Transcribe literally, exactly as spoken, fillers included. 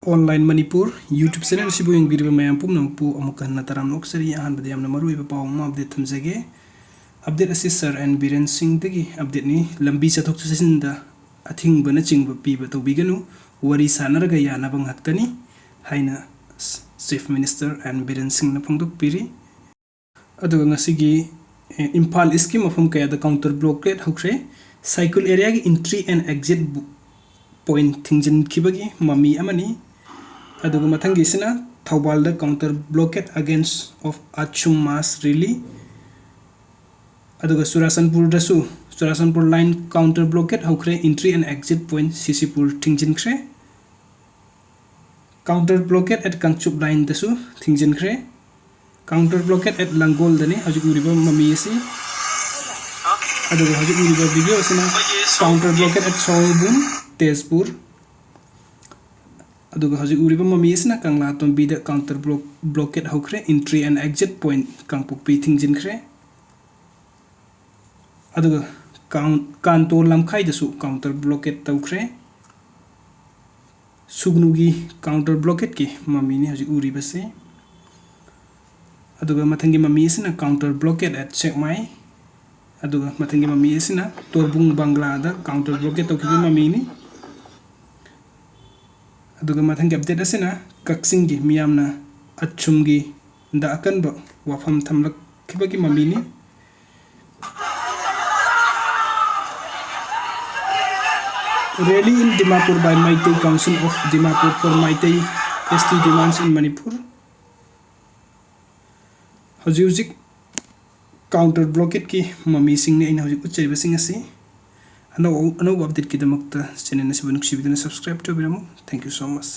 Online Manipur YouTube channel ꯑꯁꯤꯕꯨ ꯌꯦꯡꯕꯤꯔꯤꯕ ꯃꯌꯥꯝ ꯄꯨꯝꯅꯃꯛꯄꯨ ꯑꯃꯨꯛ ꯍꯟꯅ ꯇꯔꯥꯝꯅ ꯑꯣꯛꯆꯔꯤ꯫ ꯑꯍꯥꯟꯕꯗ ꯌꯥꯝꯅ ꯃꯔꯨꯑꯣꯏꯕ ꯄꯥꯎ ꯑꯃ update ꯊꯝꯖꯒꯦ꯫ Update ꯑꯁꯤ Sir N ꯕꯤꯔꯦꯟ ꯁꯤꯡꯗꯒꯤ updateꯅꯤ꯫ ꯂꯝꯕꯤ ꯆꯠꯊꯣꯛ ꯆꯠꯁꯤꯟꯗ ꯑꯊꯤꯡꯕꯅꯆꯤꯡꯕ ꯄꯤꯕ ꯇꯧꯕꯤꯒꯅꯨ, ꯋꯥꯔꯤ ꯁꯥꯟꯅꯔꯒ ꯌꯥꯅꯕ ꯉꯥꯛꯇꯅꯤ ꯍꯥꯏꯅ Chief Minister N ꯕꯤꯔꯦꯟ ꯁꯤꯡꯅ ꯐꯣꯡꯗꯣꯛꯄꯤꯔꯤ꯫ ꯑꯗꯨꯒ ꯉꯁꯤꯒꯤ, ꯑꯦ, ꯏꯝꯐꯥꯜ ꯏꯁꯀꯤ ꯃꯐꯝ ꯀꯌꯥꯗ counter blockade ꯍꯧꯈ꯭ꯔꯦ꯫ ꯁꯥꯏꯀꯨꯜ areaꯒꯤ entry and exit point ꯊꯤꯡꯖꯤꯟꯈꯤꯕꯒꯤ ꯃꯃꯤ ꯑꯃꯅꯤ꯫ ꯑꯗꯨꯒ ꯃꯊꯪꯒꯤꯁꯤꯅ ꯊꯧꯕꯥꯜꯗ counter blockade against of ꯑꯆꯨꯝ mass rally꯫ ꯑꯗꯨꯒ ꯆꯨꯔꯥꯆꯥꯟꯄꯨꯔꯗꯁꯨ, ꯆꯨꯔꯥꯆꯥꯟꯄꯨꯔ line counter blockade ꯍꯧꯈ꯭ꯔꯦ, entry and exit point ꯁꯤꯁꯤꯄꯨꯔ ꯊꯤꯡꯖꯤꯟꯈ꯭ꯔꯦ꯫ Counter blockade at Kangchup lineꯗꯁꯨ ꯊꯤꯡꯖꯤꯟꯈ꯭ꯔꯦ꯫ Counter blockade at ꯂꯥꯡꯒꯣꯜꯗꯅꯤ ꯍꯧꯖꯤꯛ ꯎꯔꯤꯕ ꯃꯃꯤ ꯑꯁꯤ꯫ ꯑꯗꯨꯒ ꯍꯧꯖꯤꯛ ꯎꯔꯤꯕ video ꯑꯁꯤꯅ counter blockade at ꯁꯣꯜꯕꯨꯡ, ꯇꯦꯖꯄꯨꯔ꯫ ꯑꯗꯨꯒ ꯍꯧꯖꯤꯛ ꯎꯔꯤꯕ ꯃꯃꯤ ꯑꯁꯤꯅ ꯀꯪꯂꯥ ꯇꯣꯝꯕꯤꯗ counter block-, blockade ꯍꯧꯈ꯭ꯔꯦ, entry and exit point ꯀꯥꯡꯄꯣꯛꯄꯤ ꯊꯤꯡꯖꯤꯟꯈ꯭ꯔꯦ꯫ ꯑꯗꯨꯒ ꯀꯥꯎꯟ-, ꯀꯥꯟꯇꯣ ꯂꯝꯈꯥꯏꯗꯁꯨ counter blockade ꯇꯧꯈ꯭ꯔꯦ꯫ ꯁꯨꯒꯅꯨꯒꯤ counter blockadeꯀꯤ ꯃꯃꯤꯅꯤ ꯍꯧꯖꯤꯛ ꯎꯔꯤꯕꯁꯤ꯫ ꯑꯗꯨꯒ ꯃꯊꯪꯒꯤ ꯃꯃꯤ ꯑꯁꯤꯅ counter blockade at ꯁꯦꯛꯃꯥꯏ꯫ ꯑꯗꯨꯒ ꯃꯊꯪꯒꯤ ꯃꯃꯤ ꯑꯁꯤꯅ ꯇꯣꯔꯕꯨꯡ ꯕꯪꯒ꯭ꯂꯥꯗ counter blockade ꯇꯧꯈꯤꯕ ꯃꯃꯤꯅꯤ꯫ ꯑꯗꯨꯒ ꯃꯊꯪꯒꯤ update ꯑꯁꯤꯅ ꯀꯛꯆꯤꯡꯒꯤ ꯃꯤꯌꯥꯝꯅ ꯑꯆꯨꯝꯒꯤ ꯗ ꯑꯀꯟꯕ ꯋꯥꯐꯝ ꯊꯝꯂꯛꯈꯤꯕꯒꯤ ꯃꯃꯤꯅꯤ꯫ Rally in Dimapur by Meitei Council of Dimapur for Meitei S T demands in Manipur. ꯍꯧꯖꯤꯛ ꯍꯧꯖꯤꯛ counter blockadeꯀꯤ ꯃꯃꯤꯁꯤꯡꯅꯤ ꯑꯩꯅ ꯍꯧꯖꯤꯛ ꯎꯠꯆꯔꯤꯕꯁꯤꯡ ꯑꯁꯤ꯫ ꯑꯅꯧ-, ꯑꯅꯧꯕ updateꯀꯤꯗꯃꯛꯇ channel ꯑꯁꯤꯕꯨ ꯅꯨꯡꯁꯤꯕꯤꯗꯨꯅ subscribe ꯇꯧꯕꯤꯔꯝꯃꯨ꯫ Thank you so much.